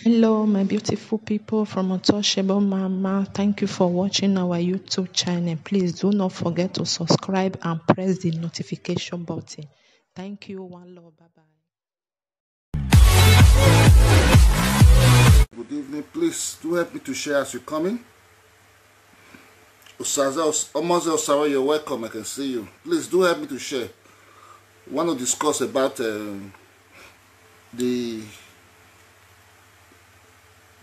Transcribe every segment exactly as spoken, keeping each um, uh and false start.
Hello, my beautiful people from Untouchable Mama. Thank you for watching our YouTube channel. Please do not forget to subscribe and press the notification button. Thank you. One love. Bye bye. Good evening. Please do help me to share as you come in. Osaze Os- Omoze Osawa, you're welcome. I can see you. Please do help me to share. Want to discuss about um, the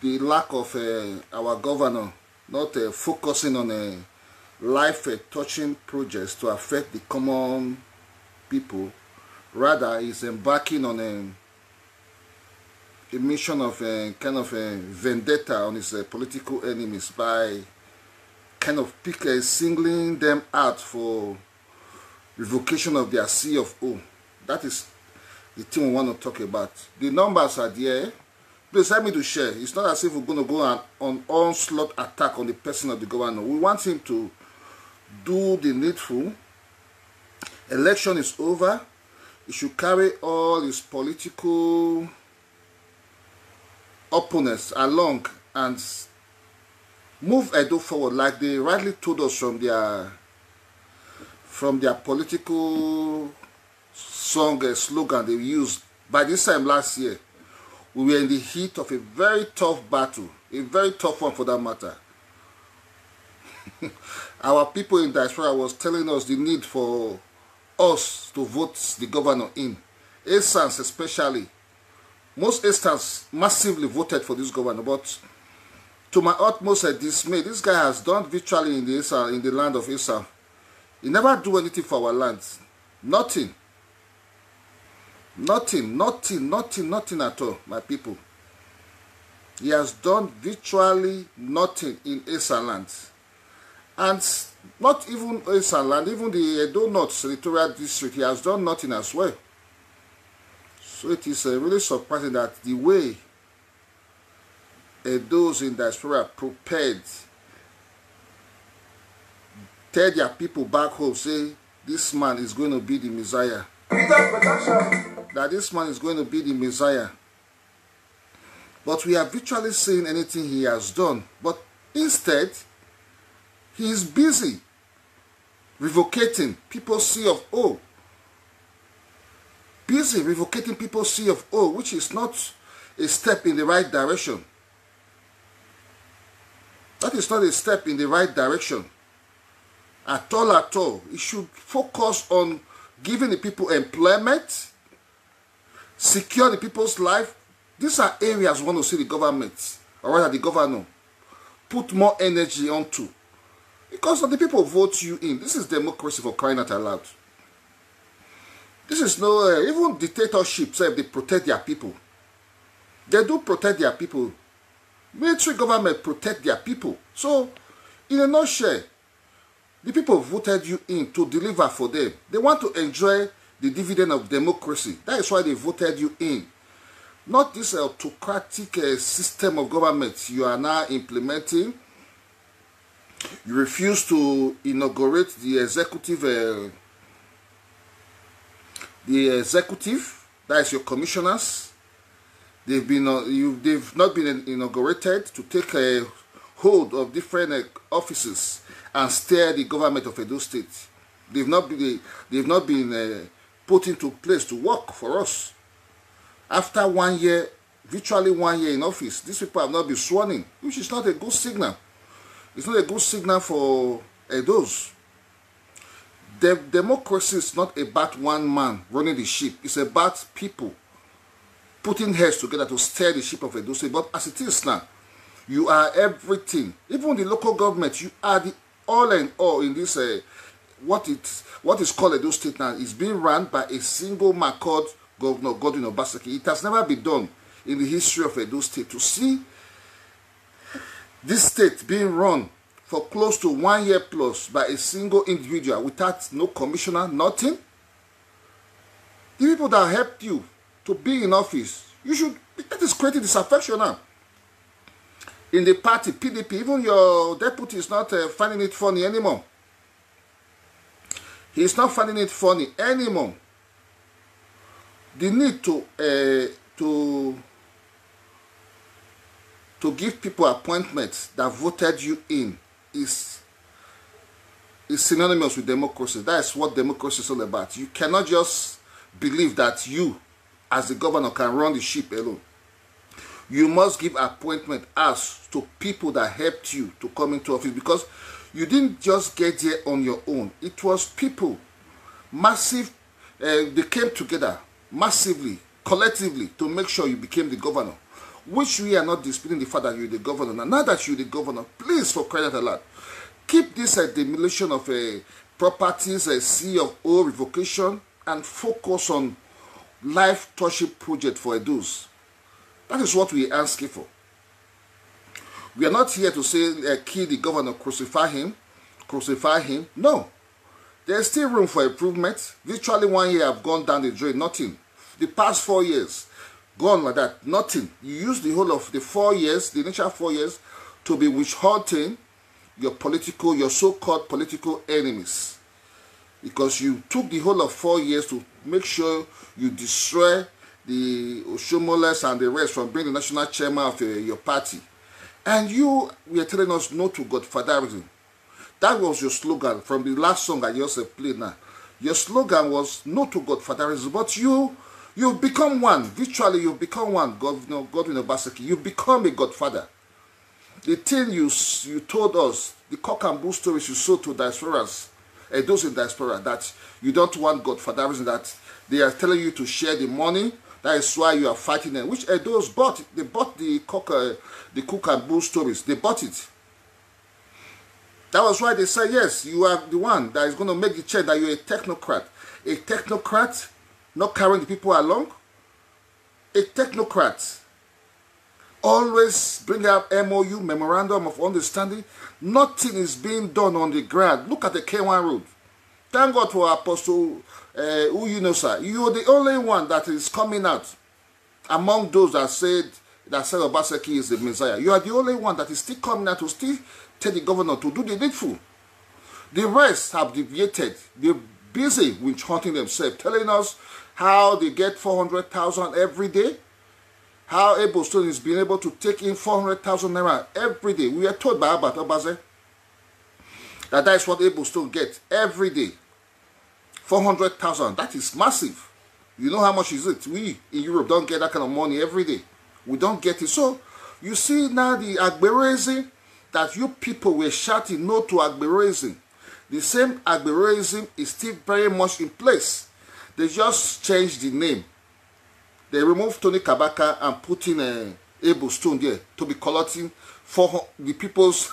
the lack of uh, our governor not uh, focusing on a life uh, touching projects to affect the common people. Rather, he's embarking on a, a mission of a kind of a vendetta on his uh, political enemies by kind of pick, uh, singling them out for revocation of their C of O. That is the thing we want to talk about. The numbers are there. Please help me to share. It's not as if we're going to go on, on onslaught attack on the person of the governor. We want him to do the needful. Election is over. He should carry all his political opponents along and move Edo forward, like they rightly told us from their from their political song uh, slogan they used. By this time last year, we were in the heat of a very tough battle, a very tough one for that matter. Our people in diaspora was telling us the need for us to vote the governor in. Esans especially. Most Esans massively voted for this governor, but to my utmost uh, dismay, this guy has done virtually in the Esan, in the land of Esan. He never do anything for our land. Nothing. Nothing, nothing, nothing, nothing at all, my people. He has done virtually nothing in Esan land. And not even Esan land, even the Edo North Senatorial District, he has done nothing as well. So it is uh, really surprising that the way uh, those in diaspora prepared tell their people back home, say, this man is going to be the Messiah. That this man is going to be the Messiah. But we have virtually seen anything he has done. But instead, he is busy revocating people's C of O. Busy revocating people's C of O, which is not a step in the right direction. That is not a step in the right direction at all, at all. It should focus on giving the people employment, secure the people's life. These are areas we want to see the government, or rather the governor, put more energy onto. Because the people vote you in. This is democracy, for crying out loud. This is no uh, even dictatorship. So if they protect their people, they do protect their people. Military government protect their people. So, in a nutshell, the people voted you in to deliver for them. They want to enjoy the dividend of democracy. That is why they voted you in. Not this autocratic uh, system of government you are now implementing. You refuse to inaugurate the executive, uh, the executive, that is your commissioners. They've been uh, you, they've not been inaugurated to take a hold of different uh, offices and steer the government of Edo State. They've not been they've not been uh, put into place to work for us. After one year, virtually one year in office, these people have not been sworn in, which is not a good signal. It's not a good signal for Edos. The democracy is not about one man running the ship. It's about people putting heads together to steer the ship of Edo State. But as it is now, you are everything. Even the local government, you are the all and all in this uh, what it what is called Edo State now is being run by a single man called Governor Godwin Obaseki. It has never been done in the history of Edo State to see this state being run for close to one year plus by a single individual without no commissioner, nothing. The people that helped you to be in office, you should that is creating disaffection now. In the party P D P, even your deputy is not uh, finding it funny anymore. He is not finding it funny anymore. The need to uh, to to give people appointments that voted you in is is synonymous with democracy. That is what democracy is all about. You cannot just believe that you, as the governor, can run the ship alone. You must give appointment as to people that helped you to come into office, because you didn't just get there on your own. It was people, massive, uh, they came together massively, collectively, to make sure you became the governor, which we are not disputing the fact that you're the governor. Now, now that you're the governor, please, for crying out loud, keep this uh, demolition of uh, properties, a C of O revocation, and focus on life touching project for Edus. That is what we are asking for. We are not here to say uh, kill the governor, crucify him, crucify him. No, there's still room for improvement. Virtually one year have gone down the drain, nothing. The past four years, gone like that, nothing. You use the whole of the four years, the initial four years, to be witch hunting your political, your so-called political enemies, because you took the whole of four years to make sure you destroy the Oshomoles and the rest from being the national chairman of uh, your party. And you were telling us no to godfatherism. That was your slogan from the last song I just uh, played now. Your slogan was no to godfatherism, but you you've become one. Virtually, you've become one, Governor Godwin Obaseki. You've become a godfather. The thing you you told us, the cock and bull stories you sold to diasporans, and those in diaspora, that you don't want godfatherism, that they are telling you to share the money. That is why you are fighting them. Which Edos bought, they bought the cock, uh, the cook and bull stories. They bought it. That was why they said, yes, you are the one that is going to make the change, that you're a technocrat. A technocrat, not carrying the people along. A technocrat always bring out M O U, memorandum of understanding. Nothing is being done on the ground. Look at the K one road. Thank God for Apostle uh, Uyunosa. You're the only one that is coming out among those that said that said Obaseki is the Messiah. You are the only one that is still coming out to still tell the governor to do the needful. The rest have deviated. They're busy with hunting themselves, telling us how they get four hundred thousand every day, how Able Stone is being able to take in four hundred thousand naira every day. We were told by Albert Obaze that that is what Able Stone gets every day. Four hundred thousand, that is massive. You know how much is it? We in Europe don't get that kind of money every day. We don't get it. So you see now the agberoism that you people were shouting no to agberoism. The same agberoism is still very much in place. They just changed the name. They removed Tony Kabaka and put in a Able Stone there to be collecting for the people's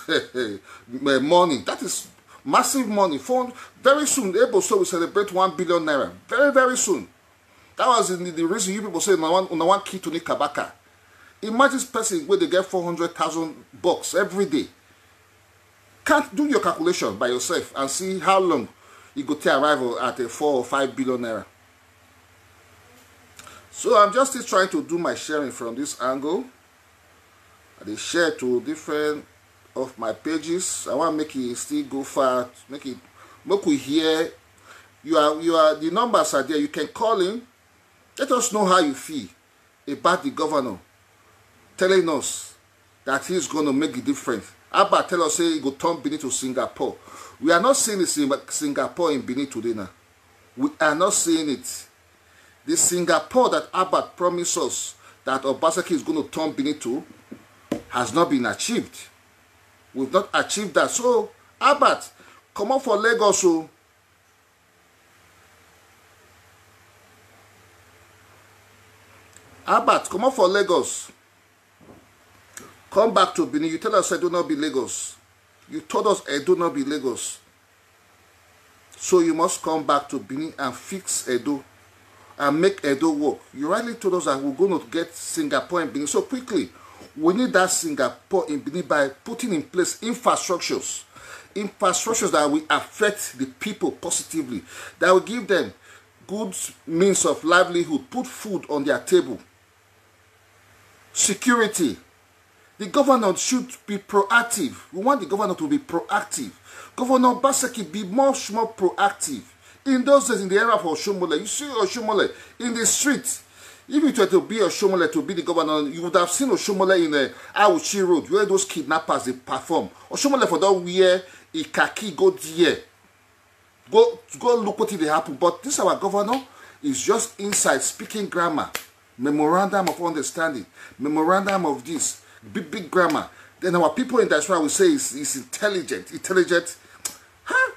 money. That is massive money. For very soon, Able Stone will celebrate one billion naira. Very, very soon. That was the, the reason you people say no one, no one key Tony Kabaka. Imagine this person where they get four hundred thousand bucks every day. Can't do your calculation by yourself and see how long it go to arrival at a four or five billion naira. So I'm just still trying to do my sharing from this angle. I dey share to different of my pages. I want make it still go far, make it make we hear. You are you are the numbers are there. You can call in. Let us know how you feel about the governor telling us that he's going to make the difference. Abba tell us say he go turn Benin to Singapore. We are not seeing the Singapore in Benin today now. We are not seeing it. The Singapore that Albert promised us that Obaseki is going to turn Benin to has not been achieved. We've not achieved that. So, Albert, come up for Lagos. So, oh. Albert, come up for Lagos. Come back to Benin. You tell us I do not be Lagos. You told us I do not be Lagos. So you must come back to Benin and fix Edo and make Edo work. You rightly told us that we're going to get Singapore and Benin so quickly. We need that Singapore and Benin by putting in place infrastructures, infrastructures that will affect the people positively, that will give them good means of livelihood, put food on their table, security, the governor should be proactive. We want the governor to be proactive. Governor Obaseki, be much more proactive. In those days, in the era of Oshomole, you see Oshomole in the street, If it were to be Oshomole to be the governor, you would have seen Oshomole in a Auchi Road where those kidnappers dey perform. Oshomole for don wear a khaki go there. Go go look what dey happen. But this our governor is just inside speaking grammar, memorandum of understanding, memorandum of this, big big grammar. Then our people in diaspora will say he's, he's intelligent, intelligent. Huh?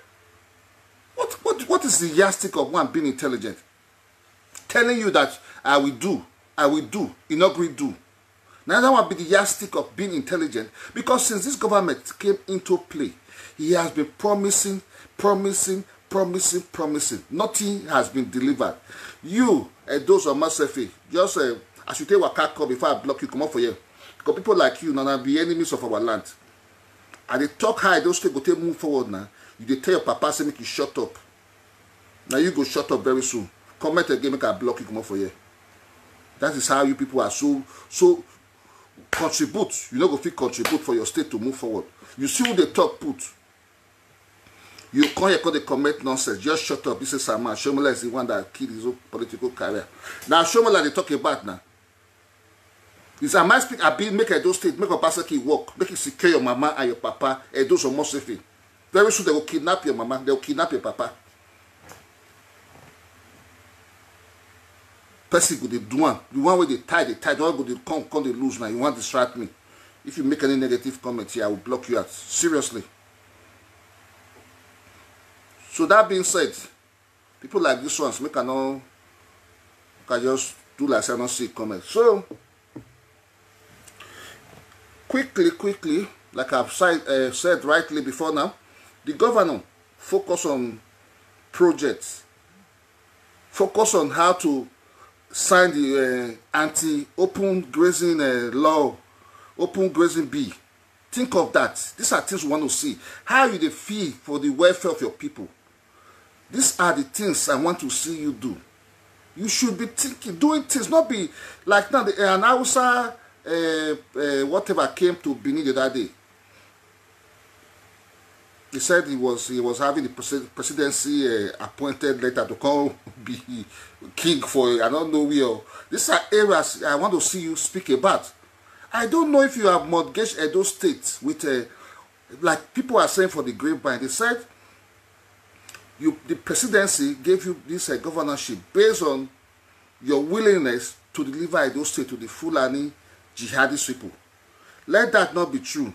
What what what is the yardstick of one being intelligent? Telling you that I will do, I will do, he not gree do. Now that one be the yardstick of being intelligent, because since this government came into play, he has been promising, promising, promising, promising. Nothing has been delivered. You, Edo Omosefe, just uh, as you take waka come before I block you, come up for here. Because people like you now be enemies of our land. And they talk high, those people go take move forward now. You dey tell your papa say make you shut up. Now you go shut up very soon. Comment again, make I block you, come up for here. That is how you people are so so contribute. You no go fit contribute for your state to move forward. You see who dey talk put. You come here, come dey comment nonsense. Just shut up. This is Sama. Shomola is the one that killed his own political career. Now Shomola dey talk about now. Is am I speak? I be make Edo State, make Obaseki work, make it secure your mama and your papa. Edo Omosefe. Very soon they will kidnap your mama, they will kidnap your papa. Person go dey do am. The one wey dey tie, dey tie. The one go dey come, come dey lose now. You wan distract me? If you make any negative comment here, I will block you out. Seriously. So that being said, people like this ones, make I no, make I just do like say I no see comment. So quickly, quickly, like I've said, uh, said rightly before now, the governor focus on projects, focus on how to sign the uh, anti-open grazing uh, law, open grazing bill. Think of that. These are things we want to see. How you dey feel for the welfare of your people. These are the things I want to see you do. You should be thinking, doing things, not be like now. The, an Hausa, uh, uh, whatever came to Benin the other day. He said he was he was having the presi- presidency uh, appointed letter to come be king for I don't know where. These are areas I want to see you speak about. I don't know if you have mortgaged Edo State with uh, like people are saying for the grapevine. They said you the presidency gave you this uh, governorship based on your willingness to deliver Edo State to the Fulani jihadist people. Let that not be true.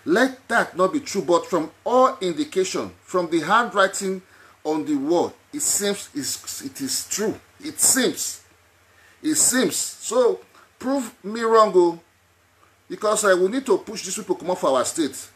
Let that not be true. But from all indication, from the handwriting on the wall, it seems it's, it is true. It seems. It seems. So prove me wrong, oh, because uh, we need to push these people come off our state.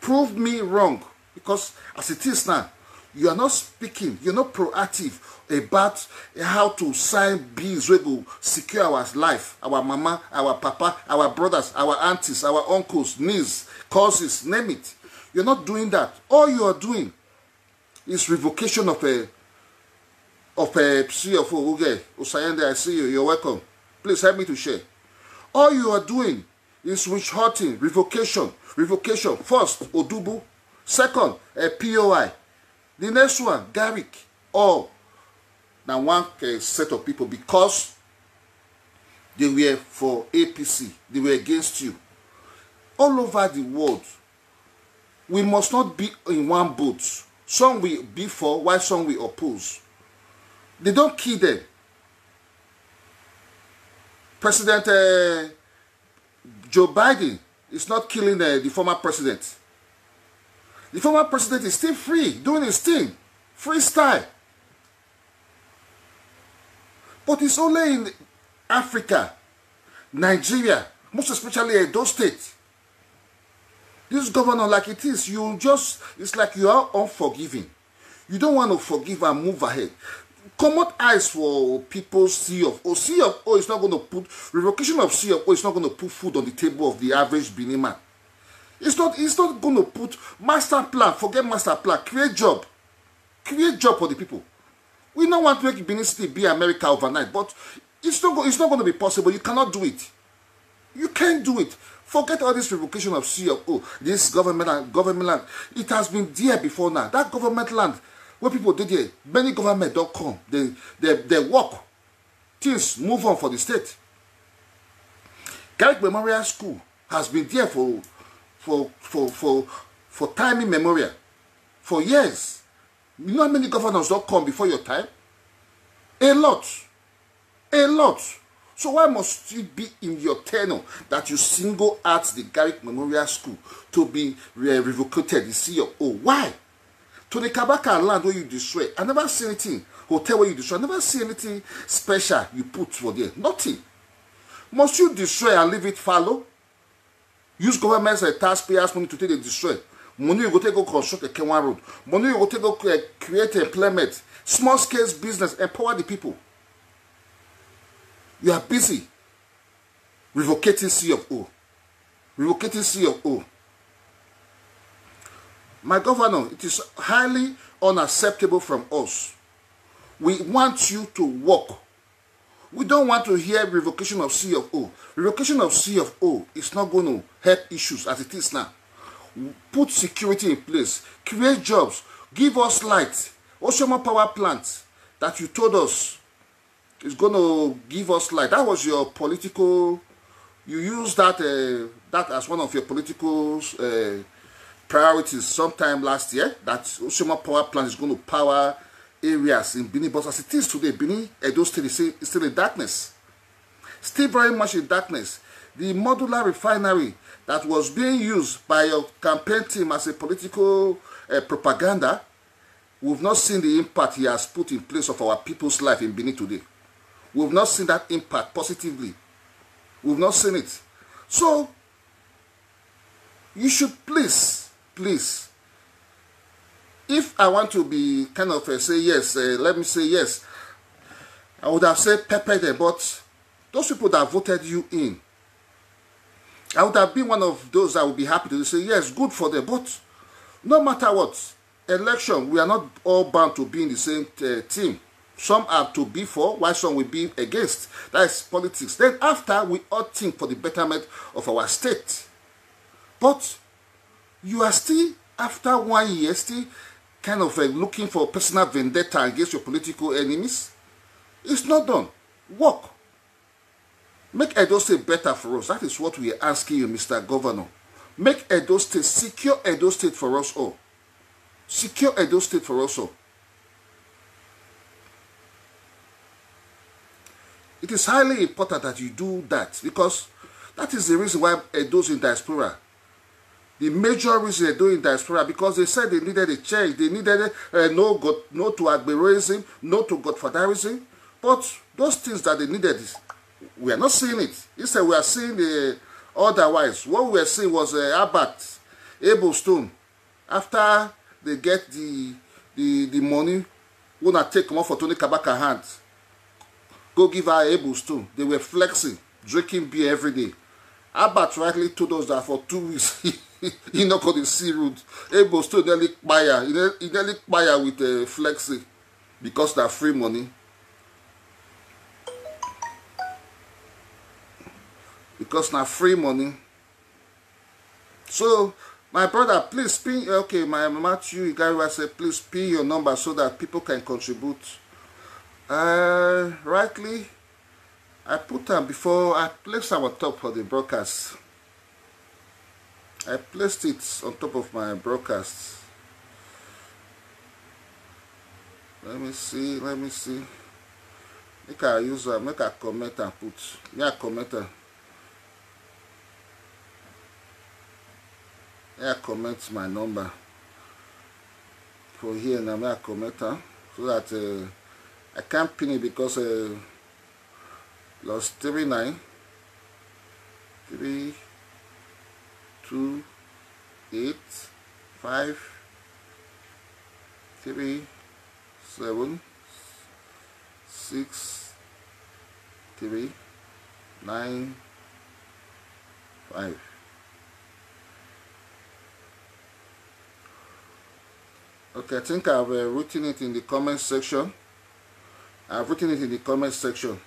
Prove me wrong, because as it is now, you are not speaking, you're not proactive about how to sign bills wey go secure our life, our mama, our papa, our brothers, our aunties, our uncles, niece, cousins, name it. You're not doing that. All you are doing is revocation of a of a C F O. Okay, Osayende, I see you. You're welcome. Please help me to share. All you are doing is witch hunting, revocation, revocation. First, Odubu. Second, uh, P O I. The next one, Garrick. All now one uh, set of people because they were for A P C. They were against you. All over the world, we must not be in one boat. Some will be for, while some will oppose. They don't kill them. President uh, Joe Biden is not killing uh, the former president. The former president is still free, doing his thing, freestyle. But it's only in Africa, Nigeria, most especially Edo State. This governor, like it is, you just, it's like you are unforgiving. You don't want to forgive and move ahead. Comot eyes for people C of O. C of O is not going to put, revocation of C of O is not going to put food on the table of the average Benin man. It's not, it's not going to put master plan, forget master plan, create job. Create job for the people. We don't want to make Benin City be America overnight, but it's not, it's not going to be possible. You cannot do it. You can't do it. Forget all this revocation of C of O, this government and government land. It has been there before now. That government land where people did there, many government don't come. They they they work. things move on for the state. Garrick Memorial School has been there for for for for for time immemorial, for years. You know how many governors don't come before your time? A lot. A lot. So why must it be in your tenure that you single out the Garrick Memorial School to be re- revocated, the C E O? Why? Tony Kabaka land where you destroy, I never see anything. Hotel where you destroy, I never see anything special you put for there. Nothing. Must you destroy and leave it fallow? Use government's uh, taxpayers' money to take the destroy. Money you go take go construct a Kenwan road. Money you go take go uh, create employment. Small scale business, empower the people. You are busy revocating C of O. Revocating C of O. My governor, it is highly unacceptable from us. We want you to work. We don't want to hear revocation of C of O. Revocation of C of O is not going to help issues as it is now. Put security in place, create jobs, give us light. Oshiomhole power plant that you told us is going to give us light. That was your political. You used that uh, that as one of your political uh, priorities sometime last year. That Oshiomhole power plant is going to power areas in Benin. But as it is today, Benin, Edo State is still, is still in darkness. Still very much in darkness. The modular refinery that was being used by your campaign team as a political uh, propaganda, we've not seen the impact he has put in place of our people's life in Benin today. We've not seen that impact positively. We've not seen it. So, you should please, please, if I want to be kind of uh, say yes, uh, let me say yes, I would have said pepper them, but those people that voted you in, I would have been one of those that would be happy to say yes, good for them. But no matter what, election, we are not all bound to be in the same uh, team. Some are to be for, while some will be against. That is politics. Then after, we all think for the betterment of our state. But you are still, after one year, still kind of uh, looking for personal vendetta against your political enemies. It's not done. Work. Make Edo State better for us. That is what we are asking you, Mister Governor. Make Edo State, secure Edo State for us all. Secure Edo State for us all. It is highly important that you do that, because that is the reason why Edo's in diaspora. The major reason Edo in diaspora, because they said they needed a change. They needed uh, no God, no to Agberoism, no to godfatherism. But those things that they needed, we are not seeing it. Instead, we are seeing the otherwise. What we were seeing was uh, Albert Eblestone. After they get the the the money, una take comot for Tony Kabaka hand, go give her Eblestone. They were flexing, drinking beer every day. Albert rightly told us that for two weeks he no go dey see road. Eblestone nearly kpaya, he nearly kpaya with uh, flexing, because na free money. Because na free money. So, my brother, please pin. Okay, my Matthew Igariwa said, please pin your number so that people can contribute. Uh, rightly, I put them before I place our top for the broadcast. I placed it on top of my broadcast. Let me see, let me see. Make I use am, make I comment and put. Yeah, comment am. Yeah, comment my number for here now. Make I comment am so that uh, I can't pin it because uh, plus three nine three two eight five three seven six three nine five. Okay, I think I've uh, written it in the comment section. I've written it in the comment section.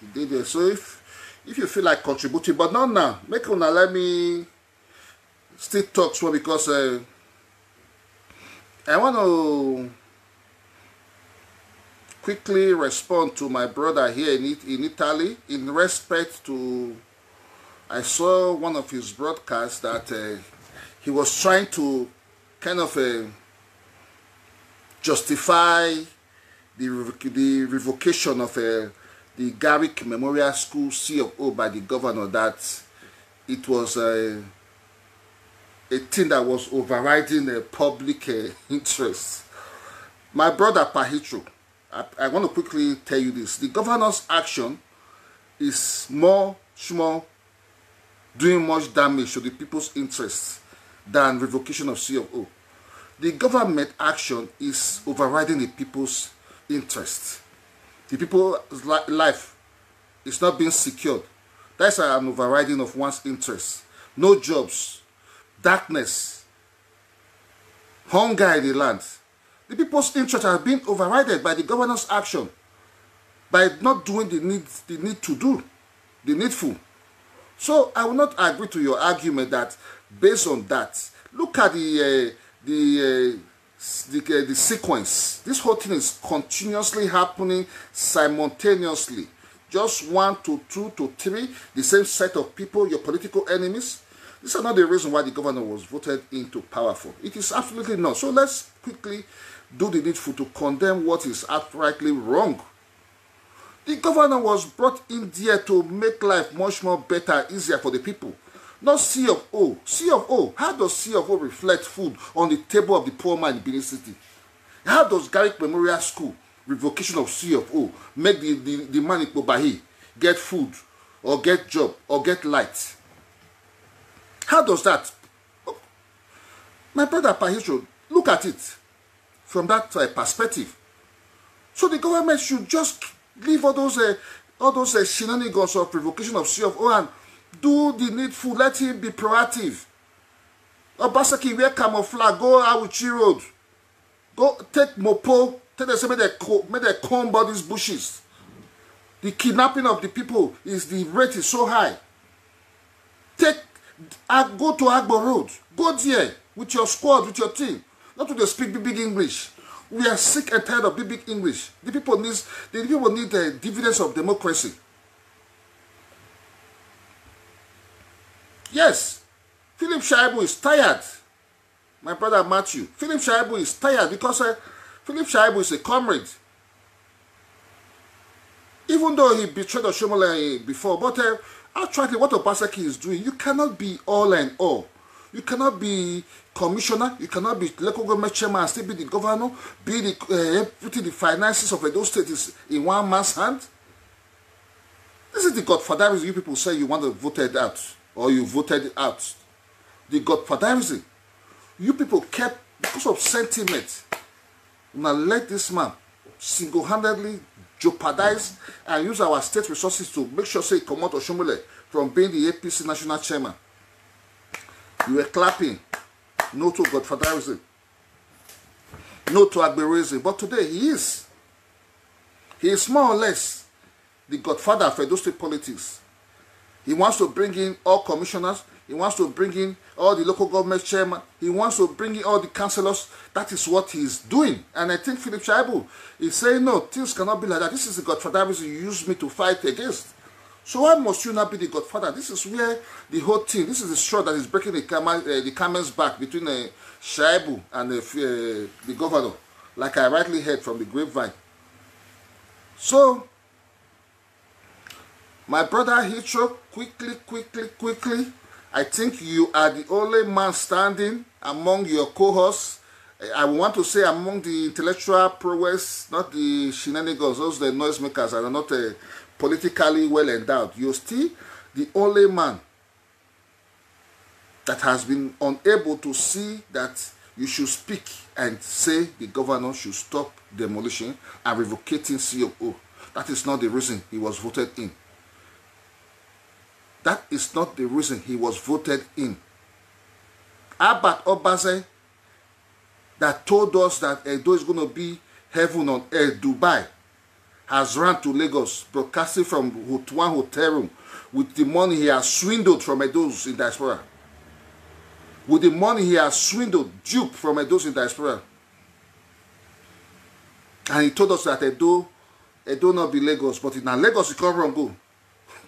It did there. So if if you feel like contributing, but not now, make una let me still talk small because uh, I want to quickly respond to my brother here in, It- in Italy in respect to, I saw one of his broadcasts that uh, he was trying to kind of uh, justify the, revoc- the revocation of uh, the Garrick Memorial School C of O by the governor, that it was uh, a thing that was overriding uh, public uh, interest. My brother Pahitro, I, I want to quickly tell you this. The governor's action is more, more doing much damage to the people's interests than revocation of C of O. The government action is overriding the people's interests. The people's li- life is not being secured. That's an overriding of one's interests. No jobs, darkness, hunger in the land. The people's interests have been overridden by the governor's action, by not doing the need, the need to do, the needful. So I will not agree to your argument that based on that, look at the uh, the uh, s- the, uh, the sequence. This whole thing is continuously happening simultaneously. Just one to two to three, the same set of people, your political enemies. These are not the reason why the governor was voted into power for. It is absolutely not. So let's quickly do the needful to condemn what is outrightly wrong. The governor was brought in there to make life much more better, easier for the people. Not C of O. C of O. How does C of O reflect food on the table of the poor man in Benin City? How does Garrick Memorial School revocation of C of O make the, the, the man in Kobahi get food or get job or get light? How does that? My brother Pahitro, look at it from that uh, perspective. So the government should just leave all those uh, all those uh, shenanigans of revocation of C of O and do the needful. Let him be proactive. Obaseki wear camouflage, go Auchi Road, go take mopo, tell them say make they co- make they comb all these bushes. The kidnapping of the people is the rate is so high. Take and go to Agbo Road. Go there with your squad, with your team. Not to dey speak big big English. We are sick and tired of big big English. The people need the people need the dividends of democracy. Yes, Philip Shaibu is tired. My brother Matthew, Philip Shaibu is tired because uh, Philip Shaibu is a comrade. Even though he betrayed Oshomole before, but uh, actually what Obaseki is doing, you cannot be all and all. You cannot be commissioner, you cannot be local government chairman and still be the governor, be the uh, putting the finances of Edo State is in one man's hand. This is the godfatherism you people say you want to voted out or you voted out. The godfatherism. You people kept because of sentiment. Now let this man single-handedly jeopardize and use our state resources to make sure say he comot Oshomole from being the A P C national chairman. You were clapping. No to godfatherism. No to agberoism. But today he is. He is more or less the godfather of Edo State politics. He wants to bring in all commissioners. He wants to bring in all the local government chairman. He wants to bring in all the councillors. That is what he is doing. And I think Philip Shaibu is saying, no, things cannot be like that. This is the godfatherism you use me to fight against. So why must you not be the godfather? This is where the whole thing, this is the straw that is breaking the, camel, uh, the camel's back between uh, Shaibu and uh, the governor, like I rightly heard from the grapevine. So, my brother Hitro, quickly, quickly, quickly, I think you are the only man standing among your cohorts. I want to say among the intellectual prowess, not the shenanigans, those the noisemakers are not uh, politically well endowed. You're still the only man that has been unable to see that you should speak and say the governor should stop demolition and revocating C O O. That is not the reason he was voted in. That is not the reason he was voted in. Albert Obaze that told us that Edo is going to be heaven on earth, Dubai, has run to Lagos, broadcasting from one hotel room with the money he has swindled from Edos in diaspora. With the money he has swindled, duped from Edos in diaspora. And he told us that Edo Edo no be Lagos, but na Lagos you come run go.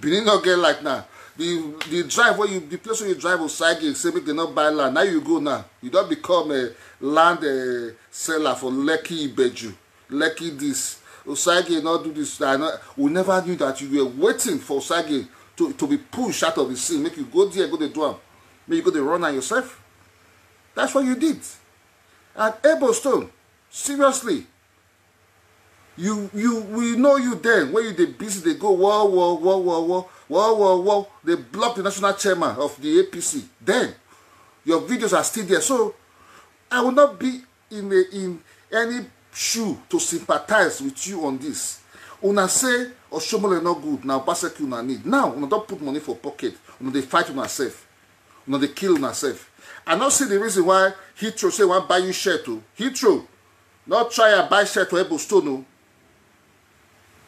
Benin no get light now. The the drive where you the place where you drive Osagie say make dem no buy land. Now you go now. You don become a land uh, seller for Lekki Ibeju, Lekki this. Osagie no do this. I no, we never knew that you were waiting for Osagie to, to be pushed out of the scene. Make you go there, go dey do am. Make you go dey run am yourself. That's what you did. And Ebo Stone, seriously, you you we know you then when you dey busy dey go war war war war war war war war war dey block the national chairman of the A P C. Then your videos are still there. So I will not be in a in any shoe to sympathize with you on this. Una say Oshomole no good, na Obaseki una need. Now una don put money for pocket, una dey fight una sef, una dey kill una sef. I no see the reason why Heathrow say wan buy you shirt o. Heathrow, no try and buy shirt for Ebo Stone o.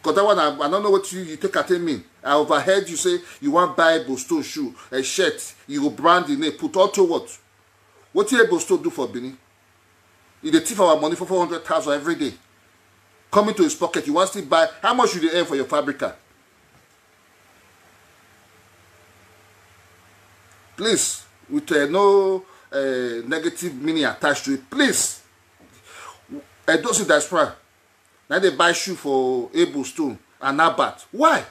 Cause that one I, I no know what you, you take at mean. I overheard you say you wan buy Ebo Stone shoe, a shirt, you go brand the name, put Auto what? Wetin Ebo Stone do for Benin? He dey thief our money for four hundred thousand every day. Coming to his pocket, you wan still buy? How much you dey earn for your fabrica? Please, with uh, no uh, negative meaning attached to it, please. Edo State diaspora, now they buy shoe for Ebo Stone and Albert. Why?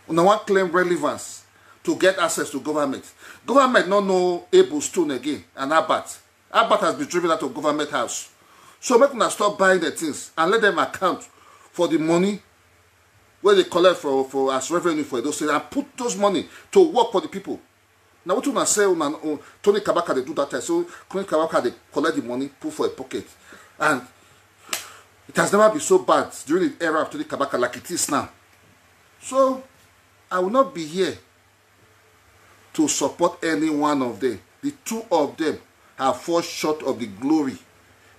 Una wan claim relevance to get access to government. Government no know Ebo Stone again and Albert. Albert has been driven out of government house. So make una stop buying the things and let them account for the money wey dey collect for for as revenue for Edo State and put those money to work for the people. Na wetin una say una uh, Tony Kabaka dey do that time. So Tony Kabaka dey collect the money, put for a pocket, and it has never been so bad during the era of Tony Kabaka like it is now. So I will not be here to support any one of them. The two of them have fall short of the glory.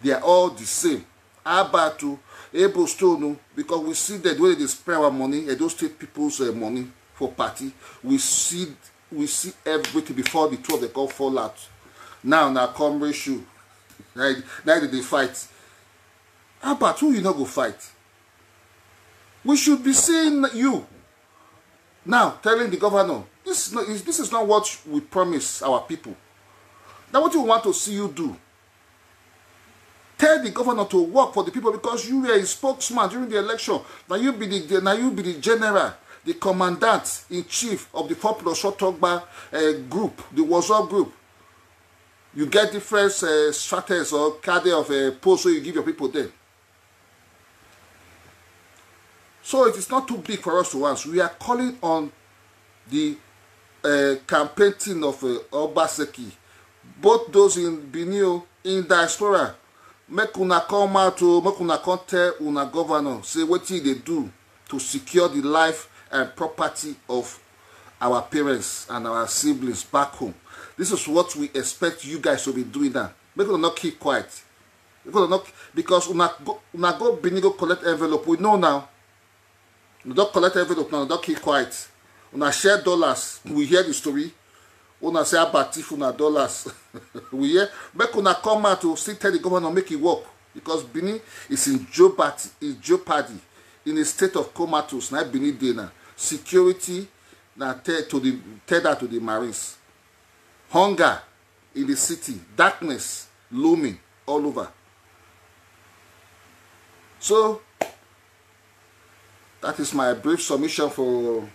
They are all the same. Albert o, Ebo Stone o, because we see the way they spend our money, Edo State people's uh, money for party. We see we see everything before the two of them come fall out. Now na come ratio. Now, now they dey fight. Albert, who you no go fight? We should be seeing you now telling the governor, this is not, this is not what we promise our people. Now what we want to see you do, tell the governor to work for the people because you were a spokesman during the election. Now you be the now you be the general, the commandant in chief of the four plus short talk bar uh, group, the Warzone group. You get different uh, strategies or cadre of uh, posts so you give your people there. So it is not too big for us to ask. We are calling on the uh, campaign team of uh, Obaseki, both those in Benin, in diaspora, make una come out to make una come tell una governor say wetin e dey do to secure the life and property of our parents and our siblings back home. This is what we expect you guys to be doing now. Make una not keep quiet. Because una go una go Benin go collect envelope. We know now. Una don collect envelope now. Una don keep quiet. Una share dollars. We hear the story. Una say about thief una dollars. We hear. Make una come out to still tell the governor make e work because Benin is in jeopardy, in jeopardy, in a state of comatose. Na Benin dey now. Security na te to the tether to the Marines. Hunger in the city, darkness looming all over. So that is my brief submission for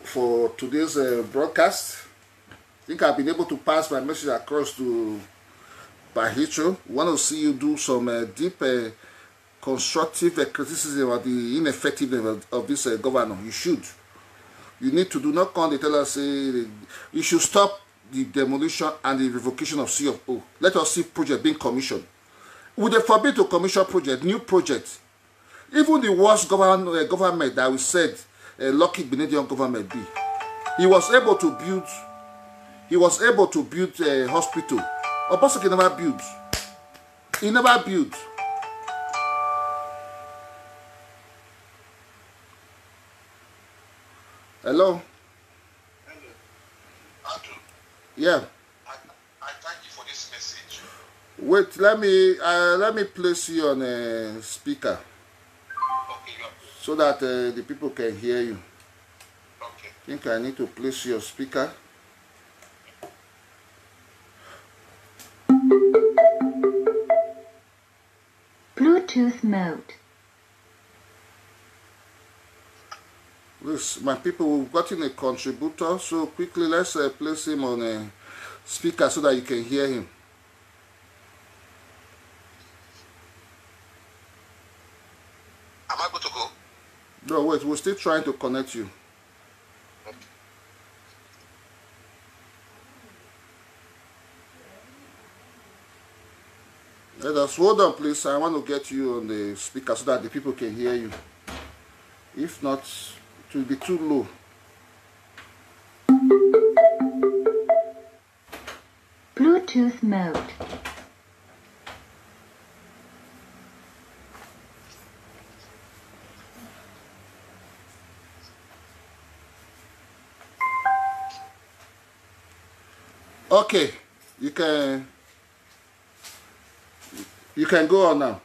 for today's uh, broadcast. I think I've been able to pass my message across to Bahitro. We want to see you do some uh, deep uh, constructive uh, criticism of the ineffectiveness of, of this uh, governor. You should. You need to do not come and tell us say you should stop the demolition and the revocation of C of O. Let us see project being commissioned. Would they forbid to commission project, new project? Even the worst govern, uh, government that we said uh, Lucky Benedict government be, he was able to build. He was able to build a hospital. Obaseki never built. He never built. Hello. Hello. Andrew, Yeah. I, I thank you for this message. Wait, let me uh, let me place you on a speaker so that uh, the people can hear you. I think I need to place your speaker. Bluetooth mode. Please, my people, we've gotten a contributor, so quickly let's uh, place him on a speaker so that you can hear him. Am I good to go? No, wait, we're still trying to connect you. Let us hold on, please. I want to get you on the speaker so that the people can hear you. If not, it will be too low. Bluetooth mode. Okay, you can you can go on now.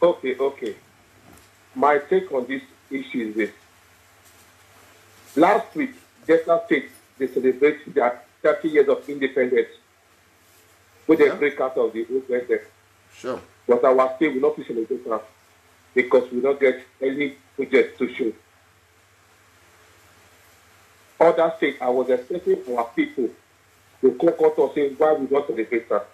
Okay, okay. My take on this issue is this. Last week, Delta State they celebrate their thirty years of independence. With Yeah. They break out of the old West. Sure. But our state will not be celebrated now because we don't get any project to show. Other states, I was expecting our people to come out and say why we don't celebrate that.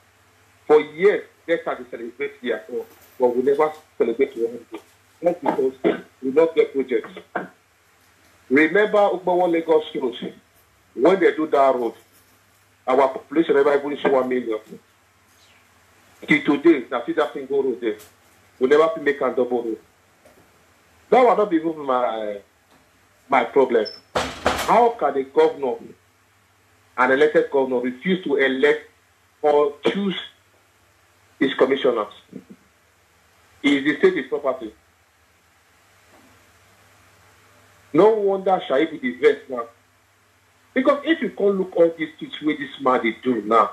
For years, that's how they celebrate their own, but we never celebrate one day. Not because we not get projects. Remember Ugbawa Lagos Road, when they do that road, our population never even reach one million. Till today, na still that single road there. We never fit make a double road. That one not be even my my problem. How can a governor, an elected governor, refuse to elect or choose his commissioners? Is the state his property? No wonder Shaibu dey vex now. Because if you come look all these things wey this man dey do now,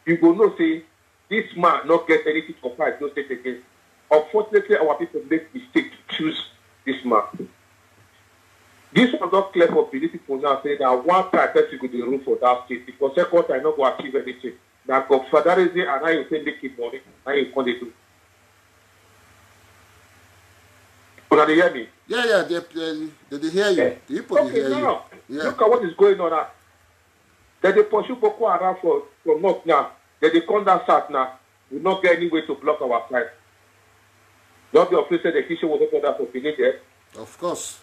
you go know say this man no get anything to fight no state again. Unfortunately, our people make mistake to choose this man. This one don clear for Benin people now say na one time person go dey rule for that state because second time no go achieve anything. Na confederalism and how you take make him money, how you come dey do. Una dey hear me? Yeah, yeah, they they, they, they hear you. Yeah. The people they Okay, hear you. Now Yeah. Look at what is going on now. They dey pursue Boko Haram for from north now. They dey come down south now. We not get any way to block our side. Not be afraid say the kitchen will not that for Benin there. Of course.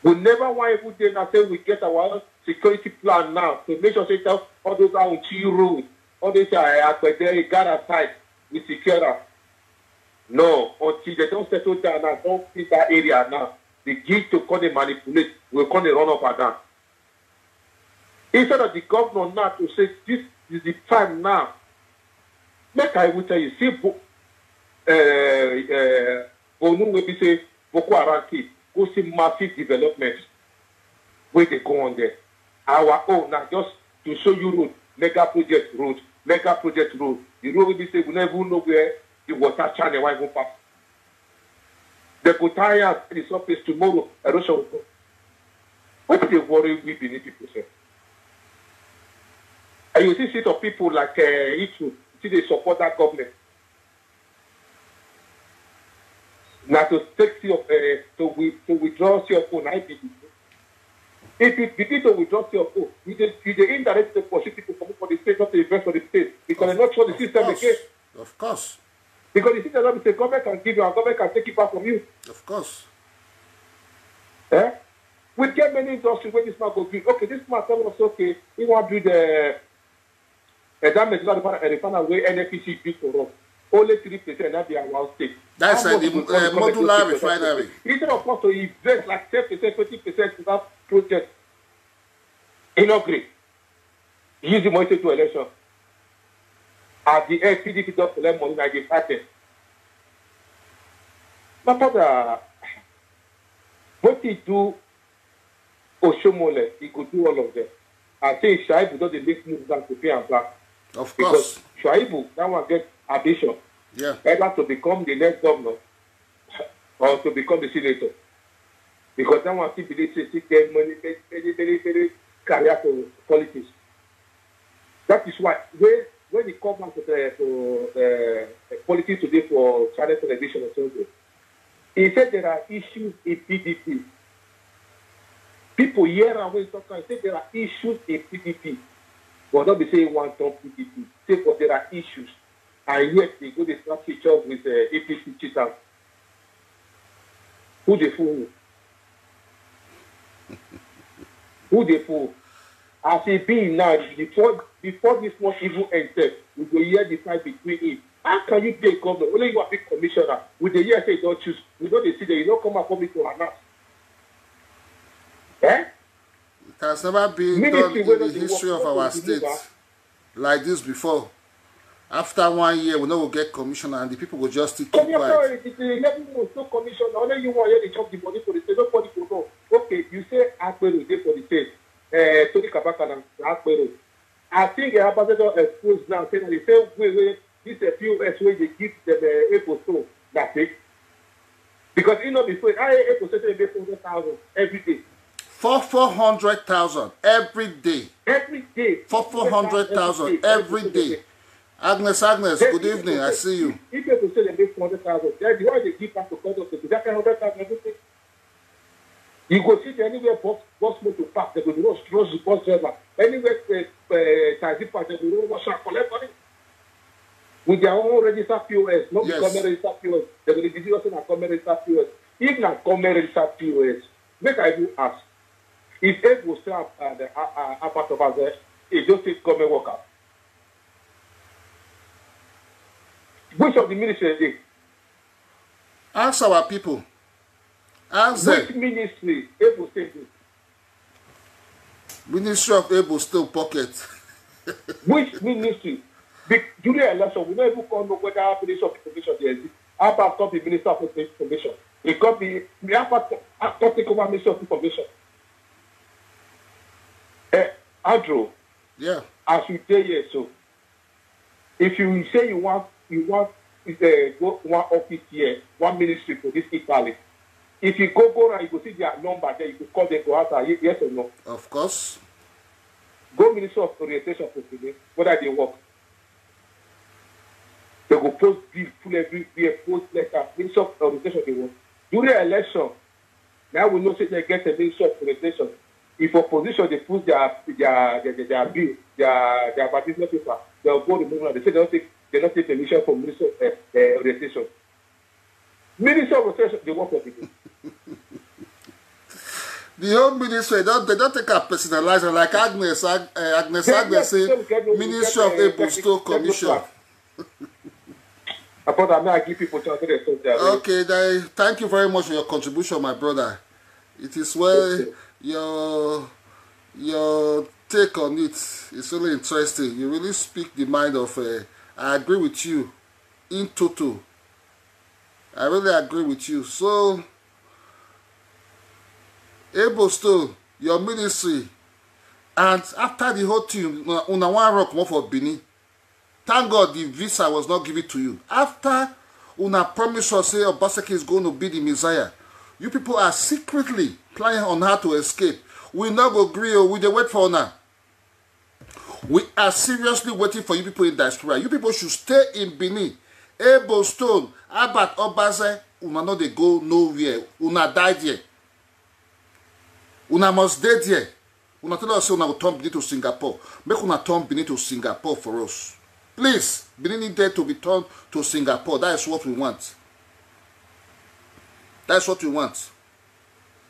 We never want every day now say we get our security plan now to make sure say tell all those out Chi road, all those uh, Agbede, Gara side, we secure them. No, until they don't settle down now, don't see that area now. They give to come dey manipulate, we come dey run up and down. Instead of the governor now to say this is the time now. Make I will tell you, see, Bo- uh, uh, Bonu will be say Boko Haram kill, go see massive development where they go on there. Our own now just to show you road, mega project road, mega project road. The road will be say we never even know where the water channel why go pass. They go tire at the surface tomorrow, erosion will go. What do they worry we Benin people say? And you see, see of people like uh, Itu, see they support that government. Now to take C of uh, to, wi- to withdraw C of O, I B D. If you begin to withdraw C of O, you dey you dey indirectly to pursue people from for the state, not to invest for the state because they not trust the Of system course. Again. Of course. Because the system not say government can give you and government can take it back from you. Of course. Eh? We get many industries where this man go build. Okay, this man tell us okay, he want build the uh, that means not the refiner where N F P C built for us. Only three percent that be our state. That's How uh, much the we go come uh, and modular take refinery. Instead of us to invest like ten percent, twenty percent to that project, e no gree. Use the money to do election. At the end, P D P don collect money like dey fight them. My brother, wetin do Oshomole, he go do all of them. I say Shaibu don dey make move now to pay am back. Of Because course. Shuaibu, that one get ambition. Yeah. Either to become the next governor or to become the senator. Because that one still believe say still get money, many, many, many, many career for politics. That is why when, when he come out to the, to the politics today for channel television or something, he said there are issues in P D P. People hear am when he talk am, he say there are issues in P D P. But not be say he want turn P D P. Say but there are issues. And yet they go dey snap pictures with uh, A P C cheaters. Who dey fool who? Who dey fool? As e be now, before before this month even end sef, we go hear the fight between him. How can you be a governor? Only you are big commissioner. We dey hear say you don choose. We no dey see them. You no come out public to announce. Eh? It has never been done in the history of our state like this before. After one year, we no go get commissioner and the people go just still keep quiet. Commissioner, it is eleven months, no commissioner. Only you wan hear dey chop the money for the state. Nobody go know. Okay, you say Agbero dey for the state. Uh, Tony Kabaka na Agbero. I think the ambassador exposed now say na the same way wey this uh, P O S wey dey give them uh, April so na fake. Because he no be afraid. I April say say make four hundred thousand every day. For four hundred thousand every day. Every day. For four hundred thousand every day. Agnes, Agnes, good evening. I see you. If people say they make four hundred thousand, then the one they give back to God of the that kind hundred thousand everything. You go see them anywhere bus bus motor park, they go rush rush the bus driver. Anywhere uh, uh, taxi park, they go rush and collect money. With their own register P O S, not yes. Government register P O S. They go give you also a government register P O S. If na government register P O S, make I do ask. If Ed will sell uh, the uh, uh, apart of us, uh, it just take government worker. Which of the ministry is it? Ask our people. Ask them. Which ministry able to do? Ministry of Able still pocket. Which ministry? Be, during election, we don't even call no whether Ministry of Information there is. How about come the Minister of Information? It could be, we have to take over Ministry of Information. Eh, Andrew, yeah. As you dey here so, if you say you want you want uh, go one office here, one ministry for this Italy, if you go go around, you go see their number there. You go call them, go answer yes or no. Of course. Go Ministry of Orientation for today, whether they work. They go post bill full everywhere, post letter. Ministry of Orientation they work. During election, now we know say they get a ministry of orientation. If opposition they put their their their their, their bill, their their baptismal paper, they'll go remove them. They say they don't take they don't take permission from ministry of uh, uh, orientation. Ministry of orientation they work for people. The whole ministry don they don take am personalize am like Agnes Ag, uh, Agnes Agnes say ministry of able store commission. About that, may I give people chance to talk their way. Okay, then, thank you very much for your contribution, my brother. It is well your your take on it is really interesting. You really speak the mind of. Uh, I agree with you in total. I really agree with you. So, Able Stone, your ministry, and after the whole thing, una wan run comot for Benin. Thank God the visa was not given to you. After una promise us say Obaseki is going to be the Messiah, you people are secretly planning on how to escape. We no go gree o, we dey wait for una. We are seriously waiting for you people in diaspora. You people should stay in Benin. Able Stone, Albert Obaze, una no dey go nowhere. Una die there. Una must dey there. Una tell us say una go turn Benin to Singapore. Make una turn Benin to Singapore for us. Please, Benin need there to be turned to Singapore. That is what we want. That is what we want.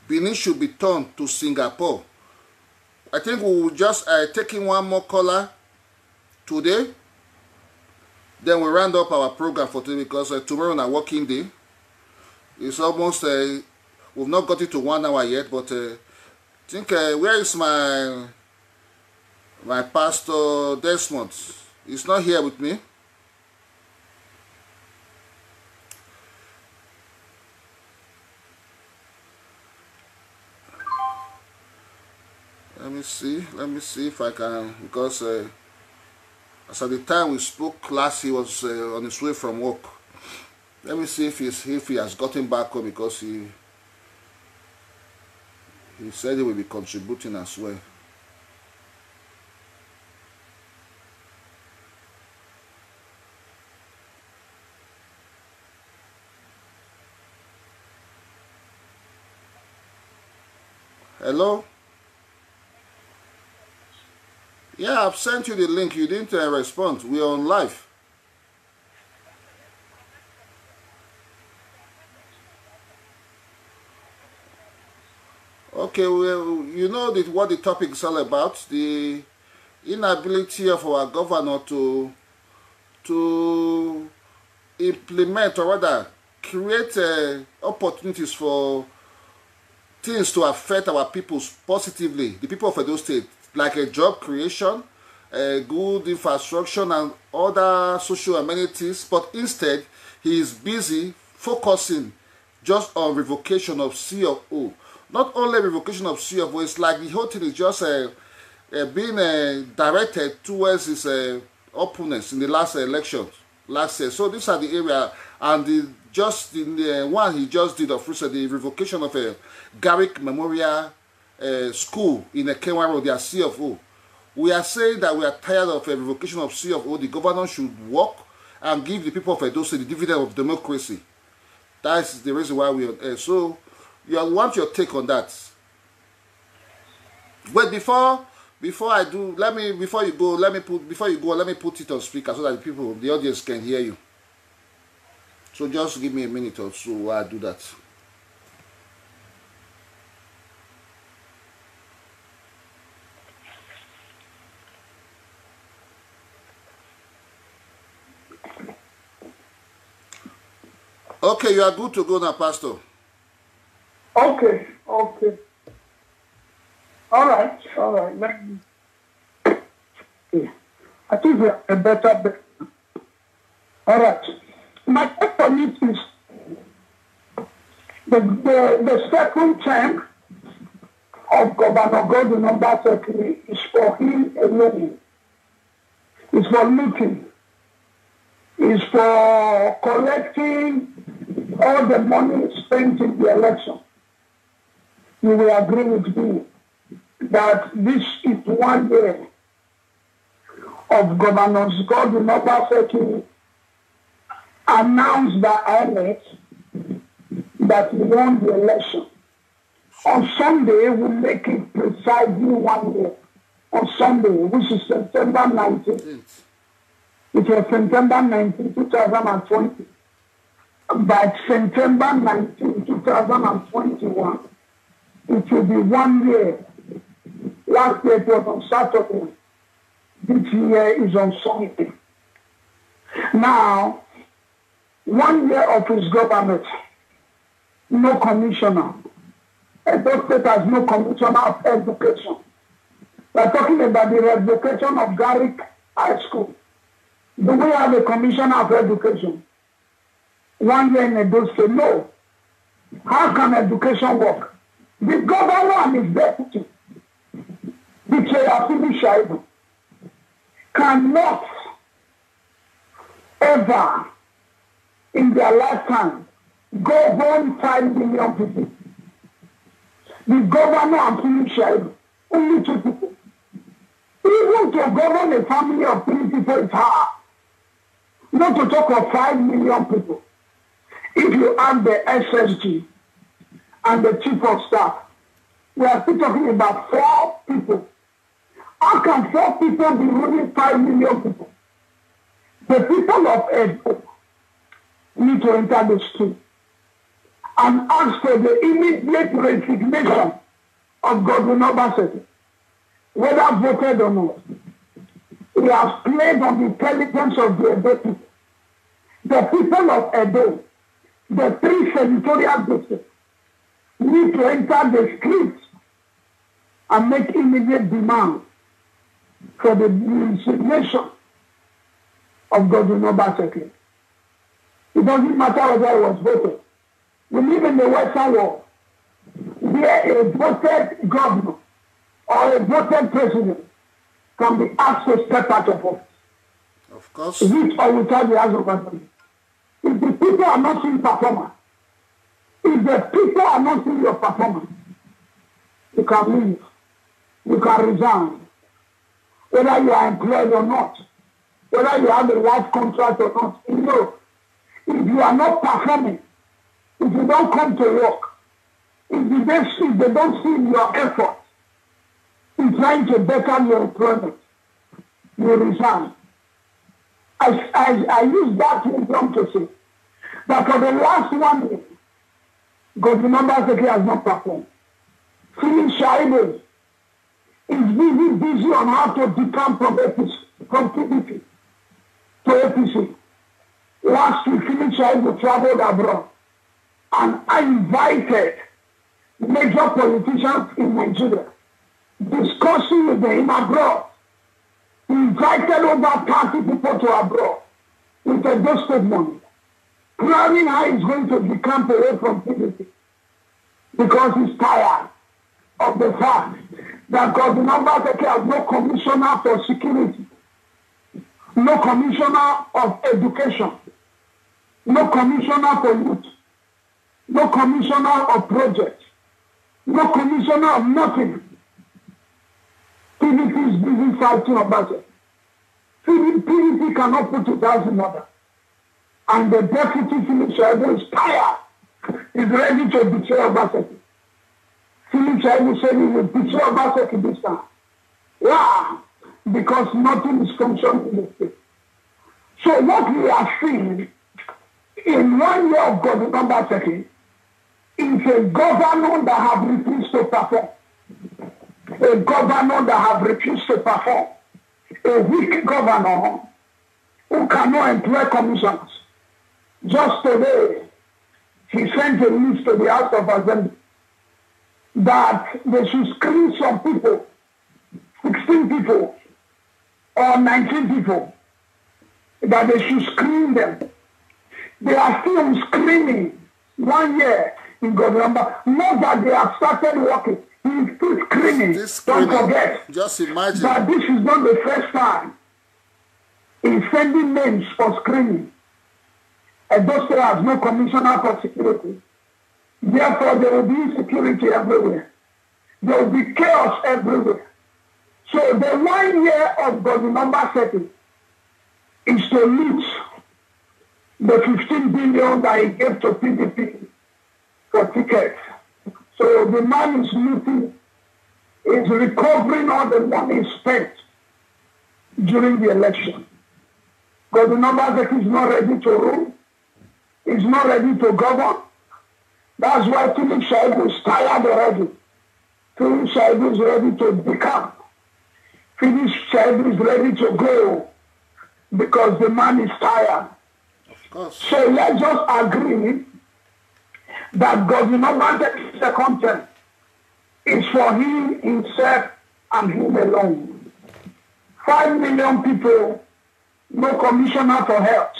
Benin should be turned to Singapore. I think we will just uh, take in one more caller today. Then we round up our program for today because uh, tomorrow na working day. It's almost uh, we've not got it to one hour yet, but uh, I think uh, where is my my pastor Desmond? He's not here with me. Let me see. Let me see if I can because uh, As at the time we spoke last, he was uh, on his way from work. Let me see if he's, if he has gotten back home, because he he said he will be contributing as well. Hello? Yeah, I've sent you the link. You didn't uh, respond. We are on live. Okay, well, you know that what the topic is all about, the inability of our governor to to implement, or rather create uh, opportunities for things to affect our people positively, the people of Edo State, like a job creation, a good infrastructure, and other social amenities. But instead, he is busy focusing just on revocation of C of O. Not only revocation of C of O, it's like the whole thing is just uh, uh, being uh, directed towards his uh, opponents in the last election last year. So these are the area and the just the uh, one he just did of recent, the revocation of a Garrick Memorial uh, School in Ekenwa Road, their C of O. We are saying that we are tired of a revocation of C of O. The governor should work and give the people of Edo State the dividend of democracy. That's the reason why we are on air. So you want your take on that. But before before I do, let me before you go, let me put before you go, let me put it on speaker so that the people, the audience can hear you. So just give me a minute or so while I do that. Okay, you are good to go now, Pastor. Okay, okay. All right, all right. Let me. I think we have a better. All right. My question is the, the, the second term of Governor Godwin Obaseki is for him alone. It's for looting. It's for collecting all the money spent in the election. You will agree with me that this is one year of Governor Godwin Obaseki announced by INEC that he won the election. On Sunday, we make it precisely one year. On Sunday, which is September nineteenth. It was September nineteenth, two thousand and twenty. By September nineteenth, two thousand and twenty-one, it will be one year. Last year it was on Saturday. This year is on Sunday. Now, one year of his government, no commissioner. Edo State has no commissioner of education. We're talking about the revocation of Garrick High School. Do we have a commissioner of education? One year in Edo State, no. How can education work? The governor and his deputy, the Chair Shaibu, cannot ever in their lifetime govern five million people. The governor and Philip Shaibu, only two people. Even to govern a family of three people is hard. Not to talk of five million people. If you add the S S G and the chief of staff, we are still talking about four people. How can four people be ruling five million people? The people of Edo need to enter the street and ask for the immediate resignation of Godwin Obaseki, whether voted or not. He has played on the intelligence of the Edo people. The people of Edo, the three senatorial districts, need to enter the streets and make immediate demand for the resignation of Godwin Obaseki. It doesn't matter whether he was voted. We live in the Western world where a voted governor or a voted president can be asked to step out of office. Of course. With or without the House of Assembly. If the people are not seeing performance, if the people are not seeing your performance, you can leave. You can resign. Whether you are employed or not, whether you have a life contract or not, you know, if you are not performing, if you don't come to work, if they, if they don't see your effort in trying to better your employment, you resign. I, I, I use that wisdom to say that for the last one year, Governor Obaseki has not performed. Philip Shaibu is busy, busy on how to decamp from A P C, from P D P to A P C. Last week, Philip Shaibu traveled abroad, and I invited major politicians in Nigeria, discussing with them abroad. He invited over thirty people to abroad with Edo State money, planning how he's going to decamp away from P D P because he's tired of the fact that Governor Obaseki has no commissioner for security, no commissioner of education, no commissioner for youth, no commissioner of project, no commissioner of nothing. P D P is busy fighting Obaseki. P D P, P D P cannot put it house in order. And the deputy Philip Shaibu is tired. He's ready to betray Obaseki. Philip Shaibu said he will betray Obaseki this time. Why? Because nothing is functioning in the state. So what we are seeing in one year of Governor Obaseki is a governor that have refused to perform. A governor that have refused to perform. A weak governor who cannot employ commissioners. Just today, he sent a list to the House of Assembly that they should screen some people, sixteen people or nineteen people, that they should screen them. They are still screening one year in Governor. Not that they have started working. He is still screening. This Don't screening. Forget Just imagine. That this is not the first time in sending names for screening. Edo State has no commissioner for security. Therefore, there will be insecurity everywhere. There will be chaos everywhere. So the one year of Governor Obaseki is to loot the fifteen billion that he gave to P D P for tickets. So the man is looting, is recovering all the money spent during the election. Governor Obaseki is not ready to rule. He's not ready to govern. That's why Philip Shaibu is tired already. Philip Shaibu is ready to decamp. Philip Shaibu is ready to go because the man is tired. Of course. So let's just agree that Governor Obaseki's second term is for him, himself, and him alone. Five million people, no commissioner for health.